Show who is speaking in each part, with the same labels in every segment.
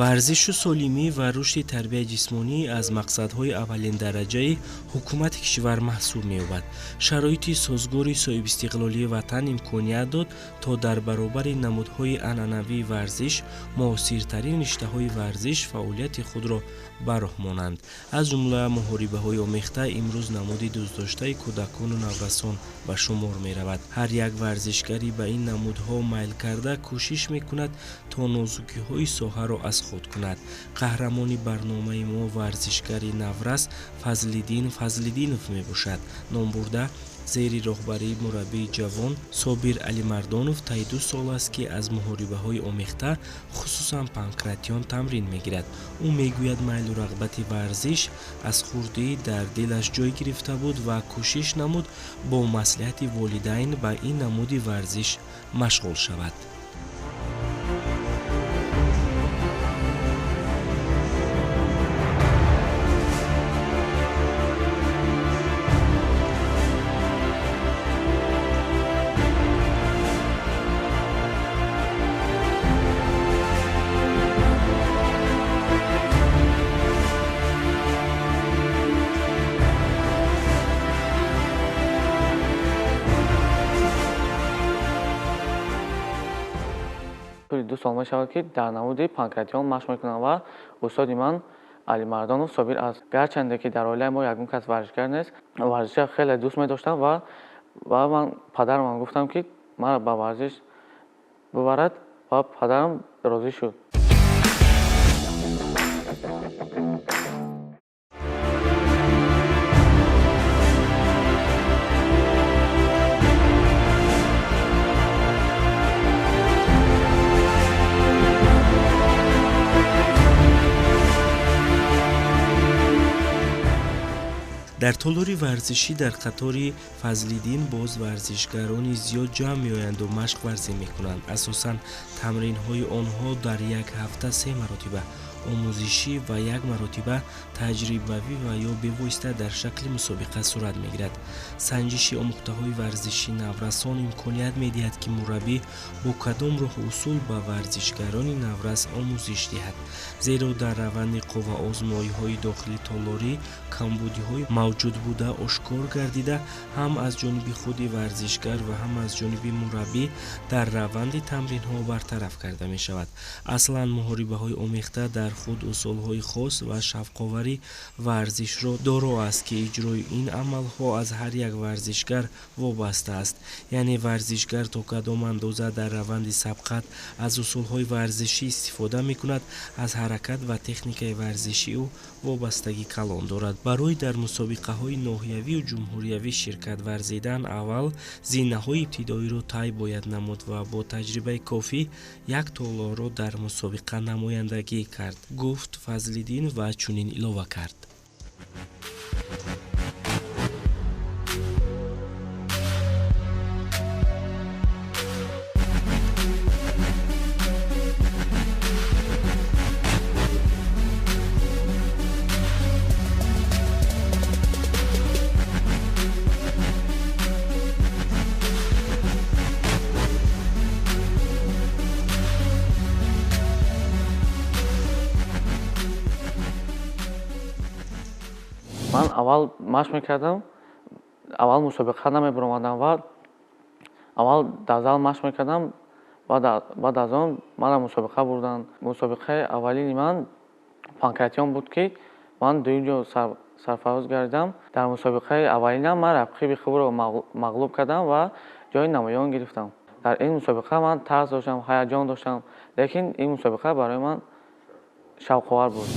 Speaker 1: Варзишу солимӣ ва рушди тарбияи ҷисмонӣ аз мақсадҳои аввалиндараҷаи ҳукумати кишвар маҳсуб меёбад. Шароити созгори соҳибистиқлолии ватан имконият дод, то дар баробари намудҳои анъанавии варзиш муосиртарин риштаҳои варзиш фаъолияти худро ба роҳ монанд. Аз ҷумла муҳорибаҳои омехта имрӯз намуди дӯстдоштаи кӯдакону наврасон ба шумор меравад. Ҳар як варзишгари ба ин намудҳо майл карда кӯшиш мекунад, то нозукиҳои соҳаро аз худ кунад. Қаҳрамони барномаи мо варзишгари наврас Фазлиддин Фазлиддинов мебошад. Номбурда зери роҳбарии мураббии ҷавон Собир Алимардонов таи 2 сол аст, ки аз муҳорибаҳои омехта, хусусан панкратион, тамрин мегирад. Ӯ мегӯяд, майлу рағбати варзиш аз хурдӣ дар дилаш ҷой гирифта буд ва кӯшиш намуд бо маслиҳати волидайн ба ин намуди варзиш машғул шавад.
Speaker 2: Ду сол мешавад, ки дар намуди панкратион машқ мекунам ва устоди ман Алимардонов Собир аст. Гарчанде ки дар оилаи мо ягон кас варзишгар нест, варзишро хеле дӯст медоштам ва ман падарамам гуфтам, ки маро ба варзиш бибарад ва падарам розӣ шуд.
Speaker 1: Дар толори варзишӣ дар қатори Фазлиддин боз варзишгарони зиёд ҷамъ меоянду машқ варзӣ мекунанд. Асосан тамринҳои онҳо дар як ҳафта 3 маротиба омӯзишӣ ва 1 маротиба таҷрибавӣ ва ё бевосита дар шакли мусобиқа сурат мегирад. Санҷиши омӯхтаҳои варзиши наврасон имконият медиҳад, ки мураббӣ бо кадом роҳу усул ба варзишгарони наврас омӯзиш диҳад. Зеро дар раванди қувваозмоиҳои дохили толорӣ камбудиҳои мавҷуд буда ошкор гардида, ҳам аз ҷониби худи варзишгар ва ҳам аз ҷониби мураббӣ дар раванди тамринҳо бартараф карда мешавад. Аслан муҳорибаҳои омехта дар худ усулҳои хос ва шавқовари варзишро доро аст, ки иҷрои ин амалҳо аз ҳар як варзишгар вобаста аст. Яъне варзишгар то кадом андоза дар раванди сабқат аз усулҳои варзишӣ истифода мекунад, аз ҳаракат ва техникаи варзиши ӯ вобастагӣ калон дорад. Барои дар мусобиқаҳои ноҳиявию ҷумҳуриявӣ ширкат варзидан аввал зинаҳои ибтидоиро тай бояд намуд ва бо таҷрибаи кофӣ як толорро дар мусобиқа намояндагӣ кард, гуфт Фазлиддин ва чунин илова кард.
Speaker 2: Ман аввал машқ мекардам, аввал мусобиқа намебаромадам ва аввал дар зал машқ мекардам, баъд аз он маро мусобиқа бурданд. Мусобиқаи аввалини ман панкратион буд, ки ман дуюм ҷо сарфароз гардидам. Дар мусобиқаи аввалинам ман рақиби худро мағлуб кардам ва ҷои намоён гирифтам. Дар ин мусобиқа ман тарс доштам, ҳаяҷон доштам, лекин ин мусобиқа барои ман шавқовар буд.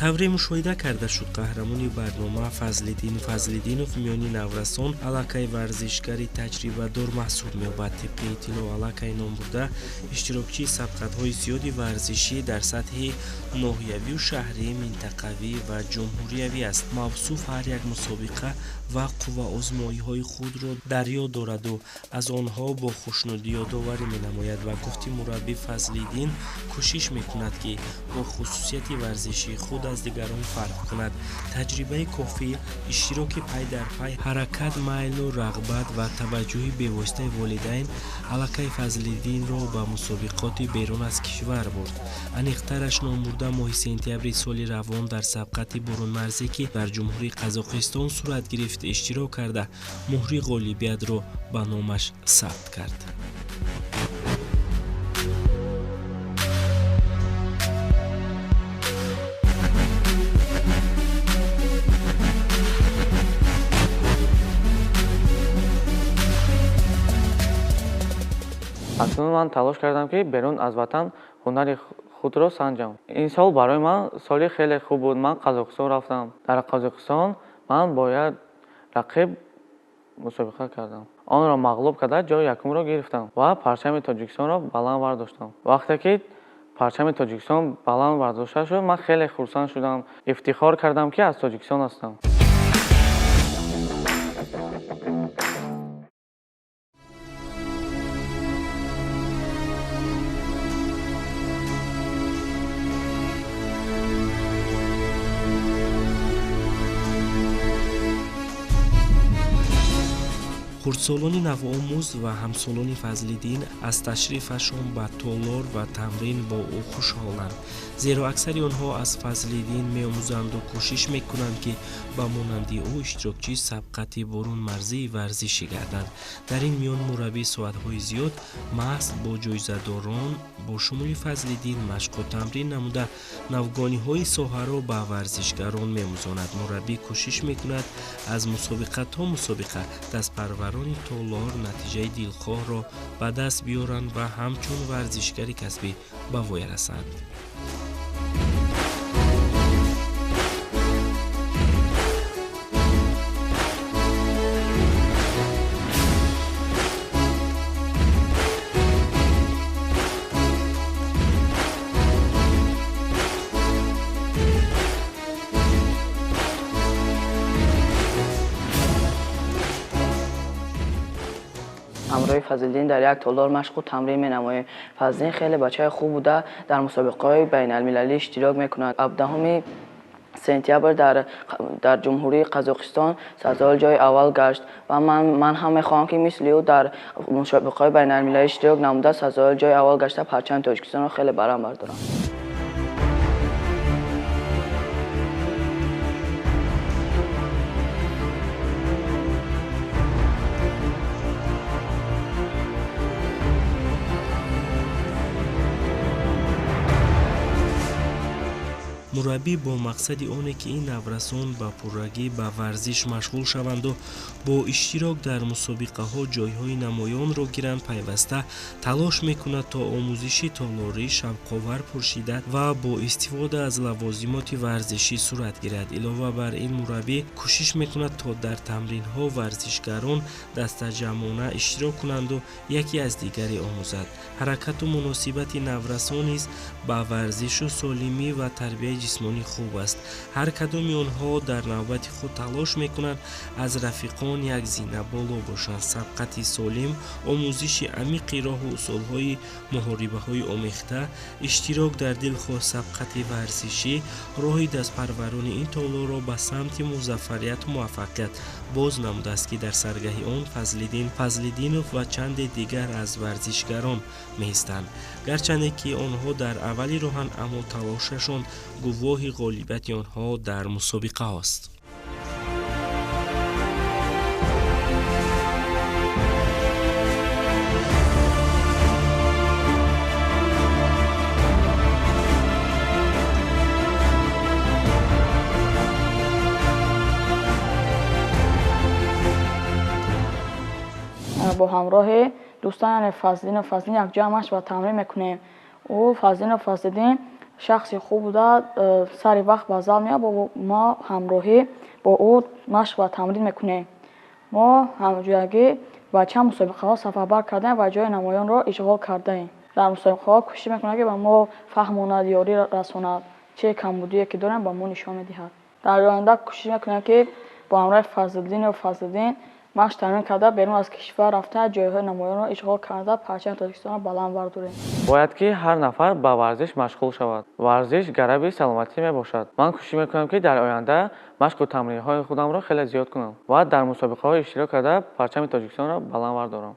Speaker 1: Тавре мушоҳида карда шуд, қаҳрамони барнома Фазлиддин Фазлиддинов миёни наврасон аллакай варзишгари таҷрибадор маҳсуб меёбад. Тибқи иттилоъ, аллакай номбурда иштирокчии сабқатҳои зиёди варзишӣ дар сатҳи ноҳиявию шаҳрӣ, минтақавӣ ва ҷумҳуриявӣ аст. Мавсуф ҳар як мусобиқа ва қувваозмоиҳои худро дар ёд дораду аз онҳо бо хушнудӣ ёдоварӣ менамояд. Ва гуфти мураббӣ, Фазлиддин кӯшиш мекунад, ки бо хусусияти варзишии худ аз дигарон фарқ кунад. Таҷрибаи кофӣ, иштироки пай дар пай, ҳаракат, майлу рағбат ва таваҷҷӯҳи бевоситаи волидайн аллакай Фазлиддинро ба мусобиқоти берун аз кишвар бурд. Аниқтараш, номбурда моҳи сентябри соли равон дар сабқати бурунмарзӣ, ки дар Ҷумҳурии Қазоқистон сурат гирифт, иштирок карда, муҳри ғолибиятро ба номаш сабт кард.
Speaker 2: Акнун ман талош кардам, ки берун аз ватан ҳунари худро санҷам. Ин сол барои ман соли хеле хуб буд. Ман Қазоқистон рафтам. Дар Қазоқистон ман бо як рақиб мусобиқа кардам. Онро мағлуб карда, ҷои якумро гирифтам ва парчами Тоҷикистонро баланд бардоштам. Вақте ки парчами Тоҷикистон баланд бардошта шуд, ман хеле хурсанд шудам, ифтихор кардам, ки аз Тоҷикистон ҳастам.
Speaker 1: Хурдсолони навомӯз ва ҳамсолони Фазлиддин аз ташрифашон ба толор ва тамрин бо ӯ хушҳоланд, зеро аксари онҳо аз Фазлиддин меомӯзанду кӯшиш мекунанд, ки ба монанди ӯ иштирокчии сабқати бурунмарзии варзишӣ гарданд. Дар ин миён мураббӣ соатҳои зиёд маҳз бо ҷоизадорон бо шумули Фазлиддин машқу тамрин намуда, навгониҳои соҳаро ба варзишгарон меомӯзонад. Мураббӣ кӯшиш мекунад, аз мусобиқа то мусобиқа дастпарварони толор натиҷаи дилхоҳро ба даст биёранд ва ҳамчун варзишгари касбӣ ба воя расанд.
Speaker 3: Ҳамроҳи Фазлиддин дар як толор машқу тамрин менамоем. Фазлиддин хеле бачаи хуб буда, дар мусобиқаҳои байналмилалӣ иштирок мекунад. 17 сентябр дар Ҷумҳурии Қазоқистон сазовори ҷои аввал гашт ва ман ҳам мехоҳам, ки мисли ӯ дар мусобиқаҳои байналмилалӣ иштирок намуда, сазовори ҷои аввал гашта, парчами Тоҷикистонро хеле баланд бардорам.
Speaker 1: Мураббӣ бо мақсади оне, ки ин наврасон ба пуррагӣ ба варзиш машғул шаванду бо иштирок дар мусобиқаҳо ҷойҳои намоёнро гиранд, пайваста талош мекунад, то омӯзиши толорӣ шавқовар, пуршиддат ва бо истифода аз лавозимоти варзишӣ сурат гирад. Илова бар ин, мураббӣ кӯшиш мекунад, то дар тамринҳо варзишгарон дастаҷамъона иштирок кунанду яке аз дигаре омӯзад. Ҳаракату муносибати наврасон низ ба варзишу солимӣ ва тарбияи ҷисмонӣ хуб аст. Ҳар кадоми онҳо дар навбати худ талош мекунанд, аз рафиқон як зина боло бошанд. Сабқати солим, омӯзиши амиқи роҳу усулҳои муҳорибаҳои омехта, иштирок дар дилхоҳ сабқати варзишӣ роҳи дастпарварони ин толорро ба самти музаффарияту муваффақият боз намудааст, ки дар саргаҳи он Фазлиддин Фазлиддинов ва чанде дигар аз варзишгарон меистанд. Гарчанде ки онҳо дар аввали роҳанд, аммо талошашон гувоҳи ғолибияти онҳо дар мусобиқаҳост.
Speaker 4: Бо ҳамроҳи дӯстон, яъне Фазлиддину Фазлиддин, якҷоя машқ ва тамрин мекунем. Ӯ Фазлиддину Фазлиддин Шахси хуб буда, сари вақт ба зал меояд, мо ҳамроҳӣ бо ӯ машқ ва тамрин мекунем. Мо ҳамҷоягӣ ба чанд мусобиқаҳо сафарбар кардаем ва ҷои намоёнро ишғол кардаем. Дар мусобиқаҳо кӯшиш мекунад, ки ба мо фаҳмонад, ёрӣ расонад, чӣ камбудие ки дорем, ба мо нишон медиҳад. Дар оянда кӯшиш мекунем, ки бо ҳамроҳи Фазлиддину Фазлиддин машқ тамрин карда, берун аз кишвар рафта, ҷойҳои намоёнро ишғол карда, парчами Тоҷикистонро баланд бардорем.
Speaker 2: Бояд ки ҳар нафар ба варзиш машғул шавад. Варзиш гарави саломатӣ мебошад. Ман кӯшиш мекунам, ки дар оянда машқу тамринҳои худамро хеле зиёд кунам ва дар мусобиқаҳо иштирок карда, парчами Тоҷикистонро баланд бардорам.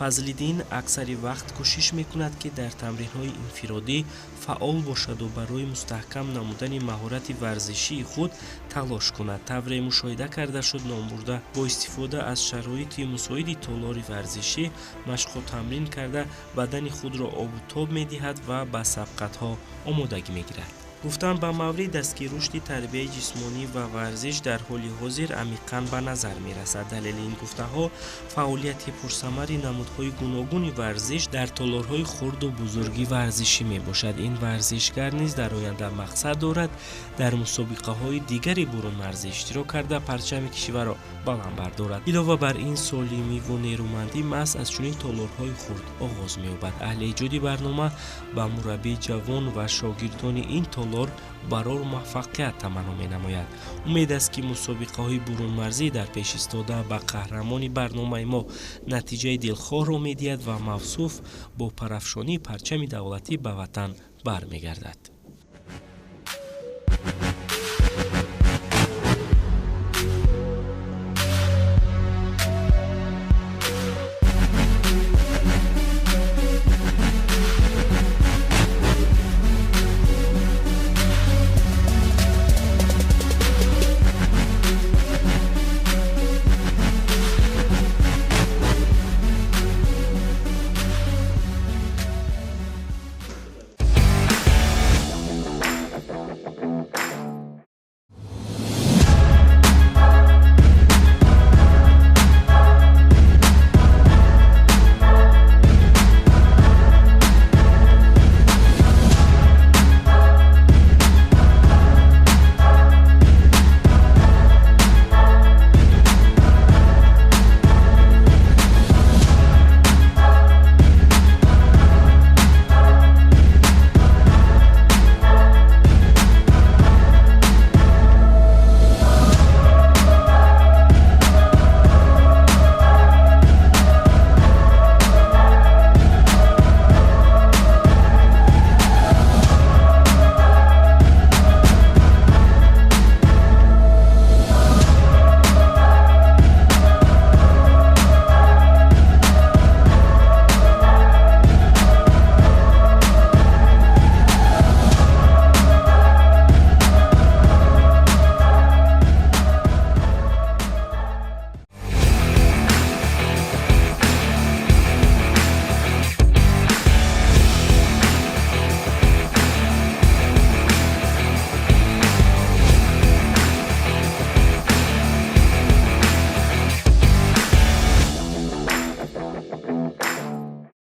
Speaker 1: Фазлиддин аксари вақт кӯшиш мекунад, ки дар тамринҳои инфиродӣ фаъол бошаду барои мустаҳкам намудани маҳорати варзишии худ талош кунад. Тавре мушоҳида карда шуд, номбурда бо истифода аз шароити мусоиди толори варзишӣ машқу тамрин карда, бадани худро обу тоб медиҳад ва ба сабқатҳо омодагӣ мегирад. Гуфтан ба маврид аст, ки рушди тарбияи ҷисмонӣ ва варзиш дар ҳоли ҳозир амиқан ба назар мерасад. Далели ин гуфтаҳо фаъолияти пурсамари намудҳои гуногуни варзиш дар толорҳои хурду бузурги варзишӣ мебошад. Ин варзишгар низ дар оянда мақсад дорад дар мусобиқаҳои дигари бурунмарзӣ иштирок карда, парчами кишварро баланд бардорад. Илова бар ин, солимиву нерӯмандӣ маҳз аз чунин толорҳои хурд оғоз меёбад. Аҳли эҷоди барнома ба мураббии ҷавон ва шогирдони ин толор барор муваффақият таманно менамояд. Умед аст, ки мусобиқаҳои бурунмарзӣ дар пеш истода ба қаҳрамони барномаи мо натиҷаи дилхоҳро медиҳад ва мавсуф бо парафшонии парчами давлатӣ ба ватан бармегардад.